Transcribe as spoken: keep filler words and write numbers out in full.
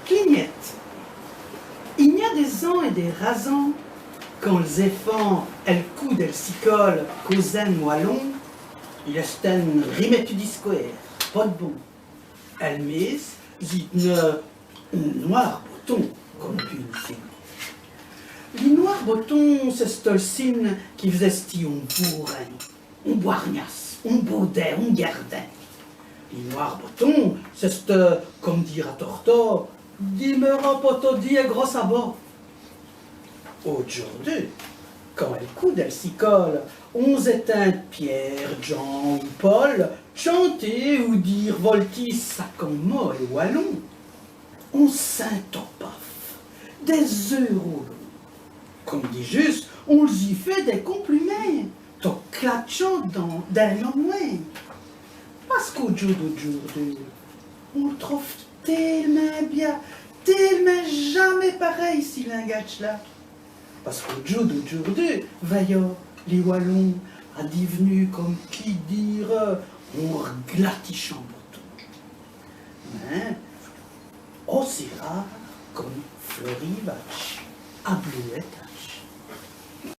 Clignète. I gn-a dès-ans èt dès razans, quand lès-èfants, èl coû dèl sicole, causèt walon, il èstèt rimètu di scwêre, po d' bon. Èl mésse, zî d'neut on nwâr boton come punition. Li nwâr boton, c'èsteut l' sine qui v's-èstîz on bourin, on bwargnèsse, on baudèt, on guèrdin. Li nwâr boton, c'èsteut come dîre a tortos, dimeurez po todi è gros sabots. Audjoûrdu, quand èl coû dèl sicole, on-z-ètind Pière, Djan ou Pol tchanter ou dîre voltî saquants mots è walon, on s' sint tot paf, dès-eûres au lon. Come dijus, on lzî fêt dès complimints, tot clatchant dins, dins lès mwins. Pace qu'au djoû d'audjoûrdu, on l' troûve télemint bia, télemint jamés parèy, ci lingadje-là. Pace qu'au djoû d'audjoûrdu, vèyoz, li walon a div'nu, come qui dîreut, on r'glatichant boton. Mins ossi râre come florî vatche à bleuèt.